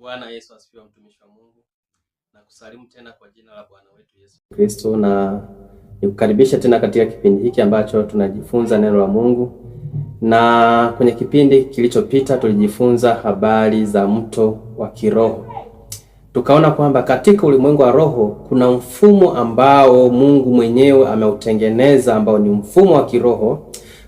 Bwana Yesu asifiwe, mtumishi wa Mungu, na kusalimu tena kwa jina la Bwana wetu Yesu Kristo, na nikukaribisha tena katika kipindi hiki ambacho tunajifunza neno la Mungu. Na kwenye kipindi kilichopita tulijifunza habari za mto wa kiroho, tukaona kwamba katika ulimwengu wa roho kuna mfumo ambao Mungu mwenyewe ameutengeneza ambao ni mfumo wa kiroho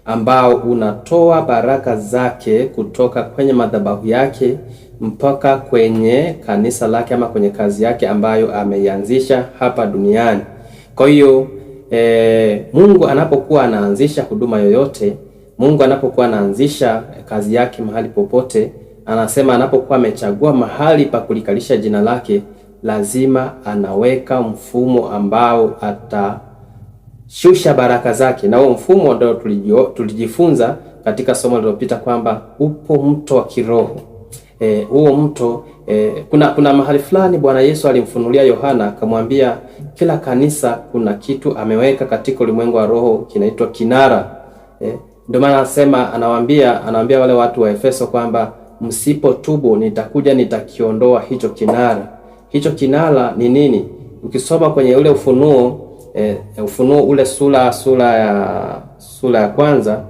ambao unatoa baraka zake kutoka kwenye madhabahu yake mpaka kwenye kanisa lake ama kwenye kazi yake ambayo ameianzisha hapa duniani. Kwa hiyo Mungu anapokuwa anaanzisha huduma yoyote, Mungu anapokuwa anaanzisha kazi yake mahali popote, anasema anapokuwa amechagua mahali pa kulikalisha jina lake, lazima anaweka mfumo ambao atashusha baraka zake, na huo mfumo ndio tulijifunza katika somo lililopita kwamba upo mto wa kiroho. Huo mto kuna mahali fulani Bwana Yesu alimfunulia Yohana akamwambia kila kanisa kuna kitu ameweka katika ulimwengu wa roho kinaitwa kinara. Ndio maana anasema, anawaambia wale watu wa Efeso kwamba msipotubu nitakuja nitakiondoa hicho kinara. Hicho kinara ni nini? Ukisoma kwenye ule Ufunuo, Ufunuo ule sura ya kwanza,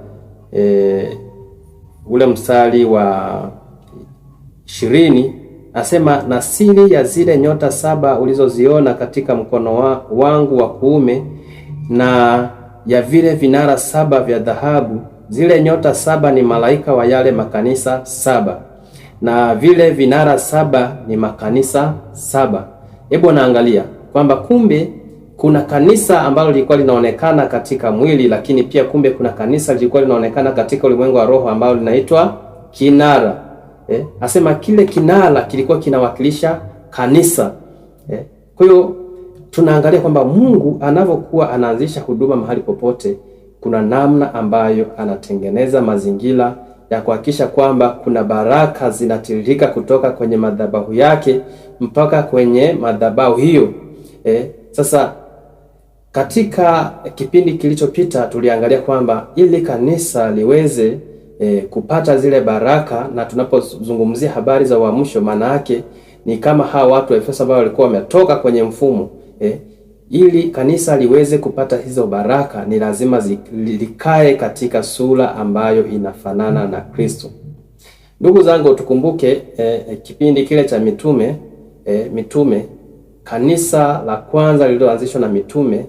ule mstari wa 20 asema, na siri ya zile nyota saba ulizoziona katika mkono wangu wa kuume na ya vile vinara saba vya dhahabu, zile nyota saba ni malaika wa yale makanisa saba, na vile vinara saba ni makanisa saba. Hebu naangalia kwamba kumbe kuna kanisa ambalo lilikuwa linaonekana katika mwili, lakini pia kumbe kuna kanisa lilikuwa linaonekana katika ulimwengu wa roho ambalo linaitwa kinara. Asema kile kinara kilikuwa kinawakilisha kanisa. Kwa hiyo tunaangalia kwamba Mungu anavyokuwa anaanzisha huduma mahali popote, kuna namna ambayo anatengeneza mazingira ya kuhakikisha kwamba kuna baraka zinatiririka kutoka kwenye madhabahu yake mpaka kwenye madhabahu hiyo. Sasa katika kipindi kilichopita tuliangalia kwamba ili kanisa liweze kupata zile baraka, na tunapozungumzia habari za uamsho, maana yake ni kama hawa watu wa Efeso ambao walikuwa wametoka kwenye mfumo. Ili kanisa liweze kupata hizo baraka ni lazima likae katika sura ambayo inafanana na Kristo. Ndugu zangu, tukumbuke kipindi kile cha mitume, mitume, kanisa la kwanza lililoanzishwa na mitume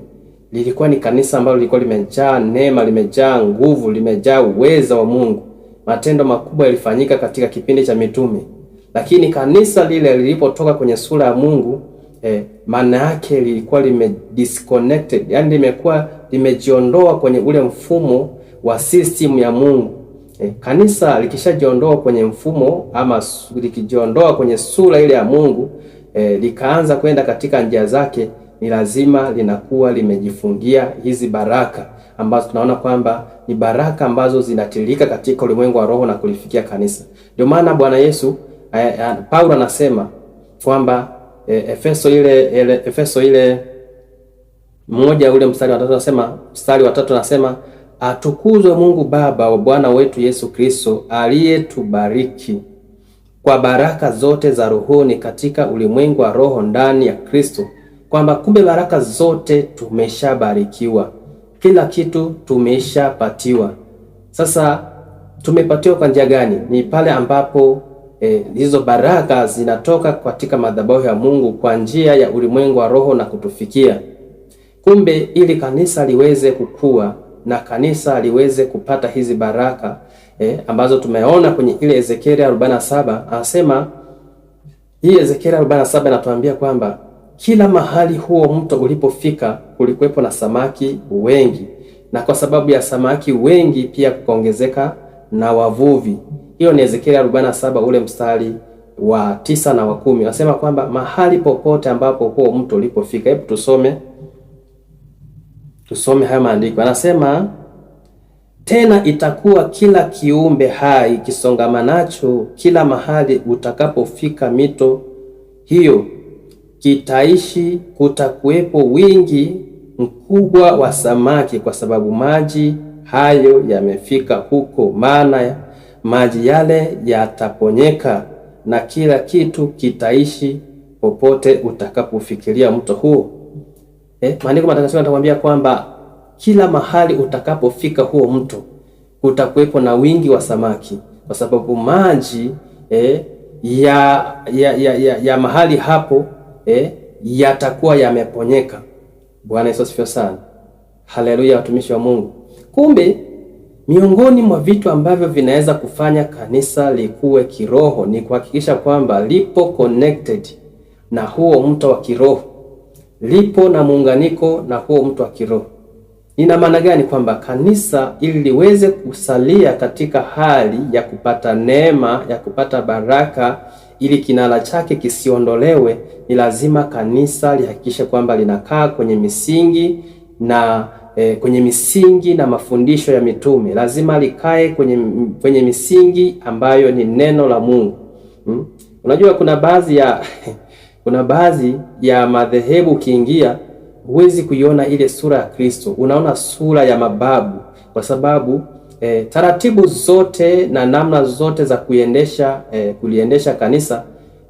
lilikuwa ni kanisa ambalo lilikuwa limejaa neema, limejaa nguvu, limejaa uweza wa Mungu. Matendo makubwa yalifanyika katika kipindi cha mitume, lakini kanisa lile lilipotoka kwenye sura ya Mungu, maana yake lilikuwa lime disconnected, yani limekuwa limejiondoa kwenye ule mfumo wa system ya Mungu. Kanisa likishajiondoa kwenye mfumo ama likijiondoa kwenye sura ile ya Mungu, likaanza kwenda katika njia zake, ni lazima linakuwa limejifungia hizi baraka ambazo tunaona kwamba ni baraka ambazo zinatiririka katika ulimwengu wa roho na kulifikia kanisa. Ndio maana Bwana Yesu, Paulo anasema kwamba Efeso ile 1 ule mstari wa 3 anasema, mstari wa 3 anasema, atukuzwe Mungu Baba wa Bwana wetu Yesu Kristo aliyetubariki kwa baraka zote za rohoni katika ulimwengu wa roho ndani ya Kristo. Kwamba kumbe baraka zote tumeshabarikiwa, kila kitu tumeshapatiwa. Sasa tumepatiwa kwa njia gani? Ni pale ambapo hizo baraka zinatoka katika madhabahu ya Mungu kwa njia ya ulimwengu wa roho na kutufikia. Kumbe ili kanisa liweze kukua na kanisa liweze kupata hizi baraka ambazo tumeona kwenye ile Ezekieli 47, anasema hii Ezekieli 47 inatuambia kwamba kila mahali huo mto ulipofika kulikuwepo na samaki wengi, na kwa sababu ya samaki wengi pia kukaongezeka na wavuvi. Hiyo ni Ezekieli 47 ule mstari wa 9 na wa 10. Anasema kwamba mahali popote ambapo huo mto ulipofika. Hebu tusome haya maandiko. Anasema tena itakuwa kila kiumbe hai kisongamanacho kila mahali utakapofika mito hiyo kitaishi, kutakuwepo wingi mkubwa wa samaki, kwa sababu maji hayo yamefika huko, maana maji yale yataponyeka. na kila kitu kitaishi popote utakapofikiria mto huo. Maandiko matakatifu yanatuambia kwamba kila mahali utakapofika huo mto utakuwepo na wingi wa samaki, kwa sababu maji ya mahali hapo yatakuwa yameponyeka. Bwana Yesu asifiwe sana. Haleluya, watumishi wa Mungu. Kumbe miongoni mwa vitu ambavyo vinaweza kufanya kanisa likuwe kiroho ni kuhakikisha kwamba lipo connected na huo mto wa kiroho, lipo na muunganiko na huo mto wa kiroho. Ina maana gani? Kwamba kanisa ili liweze kusalia katika hali ya kupata neema, ya kupata baraka, ili kinara chake kisiondolewe, ni lazima kanisa lihakikishe kwamba linakaa kwenye misingi na kwenye misingi na mafundisho ya mitume. Lazima likae kwenye misingi ambayo ni neno la Mungu. Unajua kuna baadhi ya kuna baadhi ya madhehebu ukiingia huwezi kuiona ile sura ya Kristo, unaona sura ya mababu, kwa sababu taratibu zote na namna zote za kuiendesha kuliendesha kanisa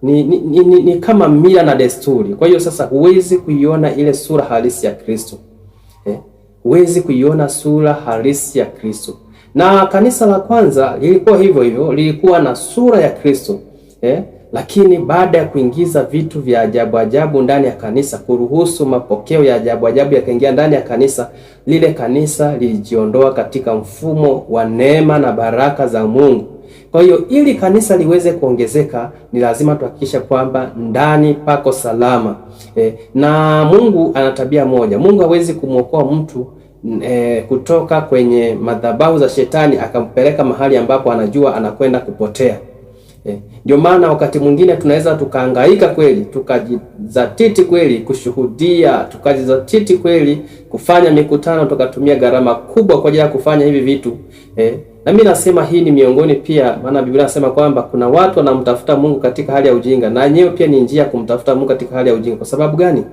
ni kama mila na desturi. Kwa hiyo sasa huwezi kuiona ile sura halisi ya Kristo. Huwezi kuiona sura halisi ya Kristo. Na kanisa la kwanza lilikuwa hivyo hivyo, lilikuwa na sura ya Kristo. Lakini baada ya kuingiza vitu vya ajabu ajabu ndani ya kanisa, kuruhusu mapokeo ya ajabu ajabu yakaingia ndani ya kanisa, lile kanisa lilijiondoa katika mfumo wa neema na baraka za Mungu. Kwa hiyo ili kanisa liweze kuongezeka ni lazima tuhakikishe kwamba ndani pako salama. Na Mungu ana tabia moja. Mungu hawezi kumwokoa mtu kutoka kwenye madhabahu za shetani akampeleka mahali ambapo anajua anakwenda kupotea. Ndio maana wakati mwingine tunaweza tukahangaika kweli, tukajizatiti kweli kushuhudia, tukajizatiti kweli kufanya mikutano, tukatumia gharama kubwa kwa ajili ya kufanya hivi vitu. Na mimi nasema hii ni miongoni pia, maana Biblia inasema kwamba kuna watu wanamtafuta Mungu katika hali ya ujinga, na yenyewe pia ni njia ya kumtafuta Mungu katika hali ya ujinga. Kwa sababu gani?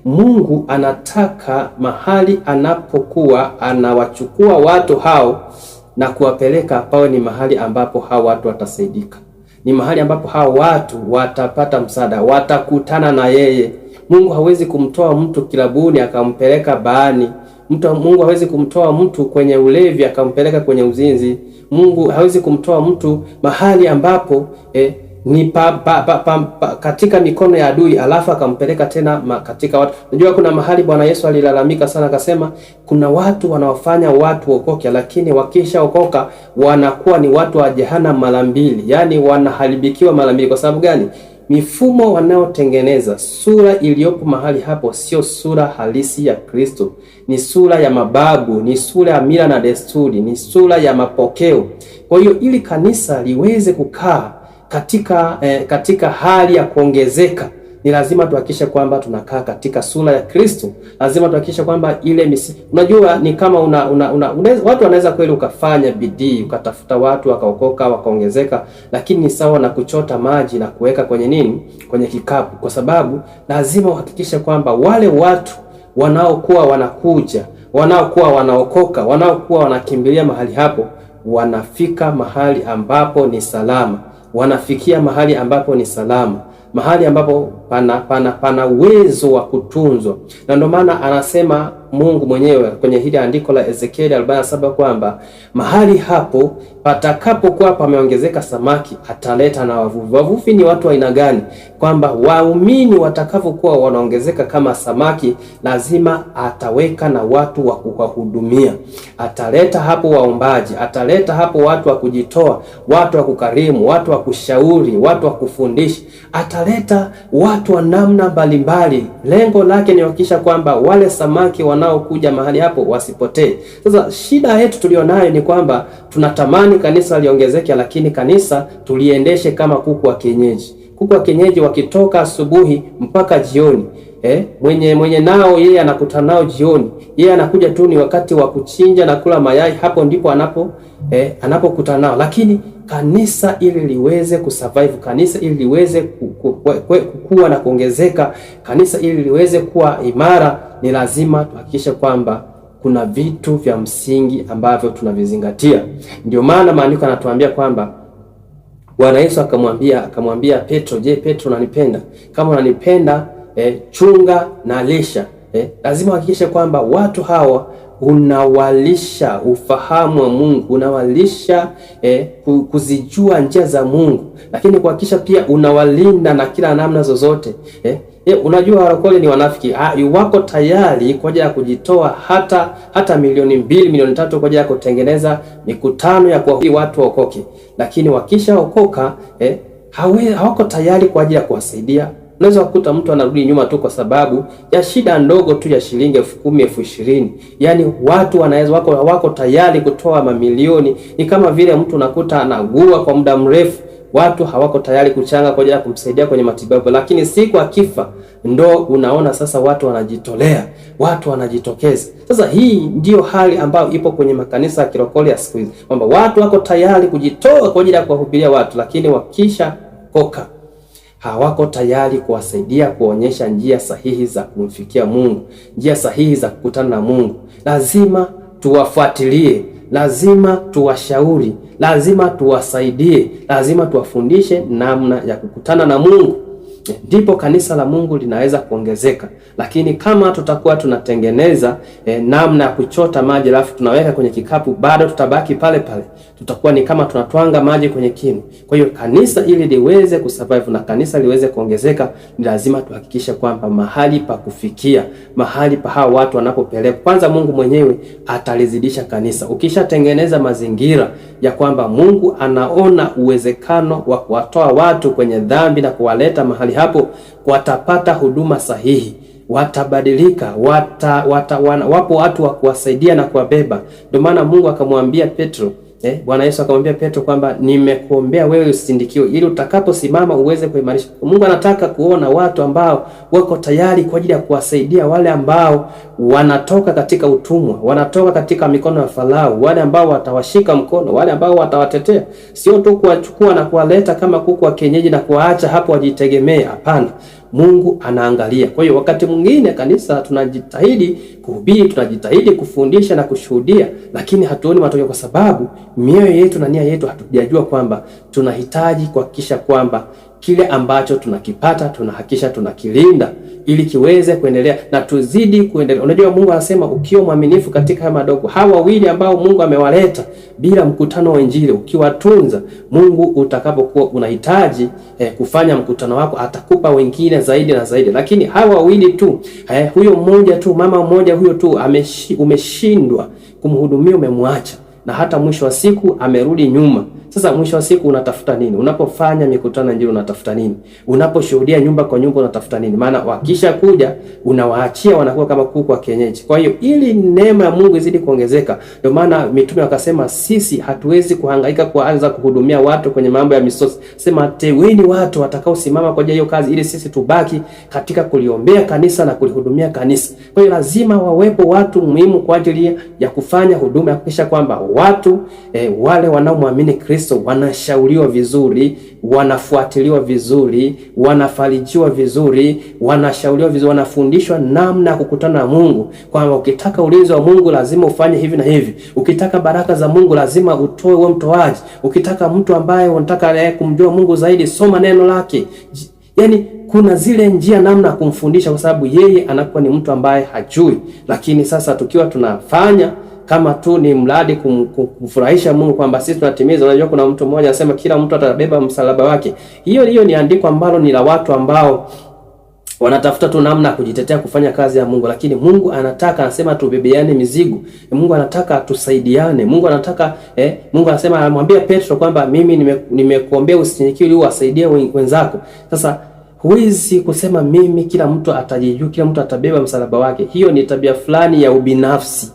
Mungu anataka mahali anapokuwa anawachukua watu hao na kuwapeleka pawe ni mahali ambapo hao watu watasaidika, ni mahali ambapo hao watu watapata msaada, watakutana na yeye. Mungu hawezi kumtoa mtu kilabuni akampeleka baani. Mungu hawezi kumtoa mtu kwenye ulevi akampeleka kwenye uzinzi. Mungu hawezi kumtoa mtu mahali ambapo ni pa katika mikono ya adui alafu akampeleka tena katika watu. Unajua kuna mahali Bwana Yesu alilalamika sana, akasema kuna watu wanaofanya watu wokoke, lakini wakishaokoka wanakuwa ni watu wa jehanamu mara mbili, yaani wanaharibikiwa mara mbili. Kwa sababu gani? Mifumo wanayotengeneza, sura iliyopo mahali hapo sio sura halisi ya Kristo, ni sura ya mababu, ni sura ya mila na desturi, ni sura ya mapokeo. Kwa hiyo ili kanisa liweze kukaa katika hali ya kuongezeka, ni lazima tuhakikishe kwamba tunakaa katika sura ya Kristo. Lazima tuhakikishe kwamba ile unajua ni kama watu wanaweza kweli ukafanya bidii ukatafuta watu wakaokoka wakaongezeka, lakini ni sawa na kuchota maji na kuweka kwenye nini, kwenye kikapu, kwa sababu lazima uhakikishe kwamba wale watu wanaokuwa wanakuja, wanaokuwa wanaokoka, wanaokuwa wanakimbilia mahali hapo, wanafika mahali ambapo ni salama, wanafikia mahali ambapo ni salama, mahali ambapo pana uwezo wa kutunzwa. Na ndio maana anasema Mungu mwenyewe kwenye hili andiko la Ezekieli 47 kwamba mahali hapo patakapokuwa pameongezeka samaki ataleta na wavuvi. Wavuvi ni watu wa aina gani? Kwamba waumini watakavyokuwa wanaongezeka kama samaki, lazima ataweka na watu wa kuwahudumia. Ataleta hapo waombaji, ataleta hapo watu wa kujitoa, watu wa kukarimu, watu wa kushauri, watu wa kufundisha, ataleta watu wa namna mbalimbali. Lengo lake ni kuhakikisha kwamba wale samaki wanaokuja mahali hapo wasipotee. Sasa shida yetu tulionayo ni kwamba tunatamani kanisa liongezeke, lakini kanisa tuliendeshe kama kuku wa kienyeji. Kuku wa kienyeji wakitoka asubuhi mpaka jioni, mwenye nao yeye anakutana nao jioni, yeye anakuja tu ni wakati wa kuchinja na kula mayai, hapo ndipo anapokutana nao. Lakini kanisa ili liweze kusurvive, kanisa ili liweze kukua na kuongezeka, kanisa ili liweze kuwa imara, ni lazima tuhakikishe kwamba kuna vitu vya msingi ambavyo tunavizingatia. Ndio maana maandiko yanatuambia kwamba Bwana Yesu akamwambia Petro, je, Petro unanipenda? Kama unanipenda, chunga na lisha. Lazima uhakikishe kwamba watu hawa unawalisha ufahamu wa Mungu, unawalisha kuzijua njia za Mungu, lakini kuhakikisha pia unawalinda na kila namna zozote. Unajua walokole ni wanafiki, wako tayari kwa ajili ya kujitoa hata 2 milioni, 3 milioni kwa ajili ya kutengeneza mikutano ya kuwahubiri watu waokoke, lakini wakishaokoka hawako tayari kwa ajili ya kuwasaidia. Unaweza kukuta mtu anarudi nyuma tu kwa sababu ya shida ndogo tu ya shilingi 10,000, 20,000. Yaani watu wanaweza wako tayari kutoa mamilioni. Ni kama vile mtu unakuta anagua kwa muda mrefu, watu hawako tayari kuchanga kwa ajili ya kumsaidia kwenye matibabu, lakini siku akifa ndo unaona sasa watu wanajitolea, watu wanajitokeza. Sasa hii ndiyo hali ambayo ipo kwenye makanisa ya kirokole ya siku hizi, kwamba watu wako tayari kujitoa kwa ajili ya kuwahubiria watu, lakini wakisha koka hawako tayari kuwasaidia kuonyesha njia sahihi za kumfikia Mungu, njia sahihi za kukutana na Mungu. Lazima tuwafuatilie, lazima tuwashauri, lazima tuwasaidie, lazima tuwafundishe namna ya kukutana na Mungu. Ndipo kanisa la Mungu linaweza kuongezeka. Lakini kama tutakuwa tunatengeneza namna ya kuchota maji alafu tunaweka kwenye kikapu, bado tutabaki pale pale, tutakuwa ni kama tunatwanga maji kwenye kinu. Kwa hiyo kanisa ili liweze kusurvive na kanisa liweze kuongezeka, ni lazima tuhakikishe kwamba mahali pa kufikia, mahali pa hao watu wanapopelekwa, kwanza Mungu mwenyewe atalizidisha kanisa. Ukishatengeneza mazingira ya kwamba Mungu anaona uwezekano wa kuwatoa watu kwenye dhambi na kuwaleta mahali hapo, watapata huduma sahihi, watabadilika, wapo watu wa kuwasaidia na kuwabeba. Ndio maana Mungu akamwambia Petro, Bwana Yesu akamwambia Petro kwamba nimekuombea wewe usisindikiwe, ili utakaposimama uweze kuimarisha. Mungu anataka kuona watu ambao wako tayari kwa ajili ya kuwasaidia wale ambao wanatoka katika utumwa, wanatoka katika mikono ya Farao, wale ambao watawashika mkono, wale ambao watawatetea, sio tu kuwachukua na kuwaleta kama kuku wa kienyeji na kuwaacha hapo wajitegemee. Hapana, Mungu anaangalia. Kwa hiyo wakati mwingine kanisa tunajitahidi kuhubiri, tunajitahidi kufundisha na kushuhudia, lakini hatuoni matokeo kwa sababu mioyo yetu na nia yetu hatujajua kwamba tunahitaji kuhakikisha kwamba kile ambacho tunakipata tunahakikisha tunakilinda ili kiweze kuendelea na tuzidi kuendelea. Unajua, Mungu anasema ukiwa mwaminifu katika haya madogo, hawa wawili ambao Mungu amewaleta bila mkutano wa Injili, ukiwatunza, Mungu utakapokuwa unahitaji kufanya mkutano wako atakupa wengine zaidi na zaidi. Lakini hawa wawili tu, huyo mmoja tu, mama mmoja huyo tu umeshindwa kumhudumia, umemwacha na hata mwisho wa siku amerudi nyuma. Sasa mwisho wa siku unatafuta nini? Unapofanya mikutano ya Injili unatafuta nini? Unaposhuhudia nyumba kwa nyumba unatafuta nini? Maana wakisha kuja unawaachia wanakuwa kama kuku wa kienyeji. Kwa hiyo ili neema ya Mungu izidi kuongezeka, ndio maana mitume wakasema sisi hatuwezi kuhangaika kuanza kuhudumia watu kwenye mambo ya misosi. Sema teweni watu watakaosimama kwa ajili ya hiyo kazi, ili sisi tubaki katika kuliombea kanisa na kulihudumia kanisa. Kwa hiyo lazima wawepo watu muhimu kwa ajili ya kufanya huduma ya kuhakikisha kwamba watu wale wanaomwamini Kristo wanashauriwa vizuri, wanafuatiliwa vizuri, wanafarijiwa vizuri, wanashauriwa vizuri, wanafundishwa namna ya kukutana na Mungu, kwamba ukitaka ulinzi wa Mungu lazima ufanye hivi na hivi, ukitaka baraka za Mungu lazima utoe uwe mtoaji, ukitaka mtu ambaye unataka kumjua Mungu zaidi, soma neno lake. Yaani kuna zile njia namna ya kumfundisha, kwa sababu yeye anakuwa ni mtu ambaye hajui. Lakini sasa tukiwa tunafanya kama tu ni mradi kumfurahisha Mungu kwamba sisi tunatimiza. Unajua, kuna mtu mmoja anasema kila mtu atabeba msalaba wake. Hiyo ni andiko ambalo ni la watu ambao wanatafuta tu namna ya kujitetea kufanya kazi ya Mungu, lakini Mungu anataka, anasema tubebeane mizigo. Mungu anataka tusaidiane. Mungu anataka Mungu anasema, anamwambia Petro kwamba mimi nimekuombea usinyikiwe ili uwasaidie wenzako. Sasa huwezi kusema mimi, kila mtu atajijua, kila mtu atabeba msalaba wake. Hiyo ni tabia fulani ya ubinafsi.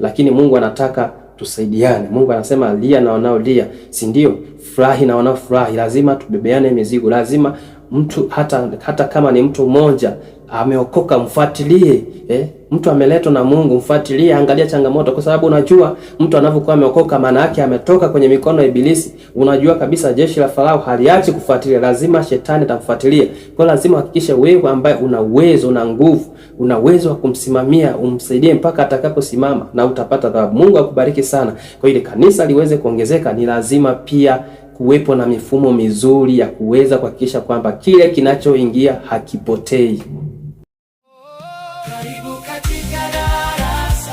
Lakini Mungu anataka tusaidiane. Mungu anasema lia na wanaolia, si ndio? Furahi na wanaofurahi. Lazima tubebeane mizigo, lazima mtu hata kama ni mtu mmoja ameokoka mfuatilie. Mtu ameletwa na Mungu mfuatilie, angalia changamoto, kwa sababu unajua mtu anavyokuwa ameokoka, maana yake ametoka kwenye mikono ya Ibilisi. Unajua kabisa jeshi la Farao haliachi kufuatilia, lazima shetani atamfuatilia. Kwa hiyo lazima uhakikishe wewe ambaye una uwezo, una nguvu, una uwezo wa kumsimamia, umsaidie mpaka atakaposimama na utapata thawabu. Mungu akubariki sana. Kwa hiyo ili kanisa liweze kuongezeka, ni lazima pia kuwepo na mifumo mizuri ya kuweza kuhakikisha kwamba kile kinachoingia hakipotei. Karibu katika darasa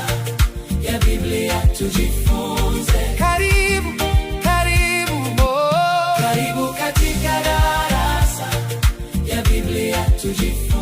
ya Biblia tujifunze. Karibu, karibu, oh. Karibu katika darasa ya Biblia tujifunze.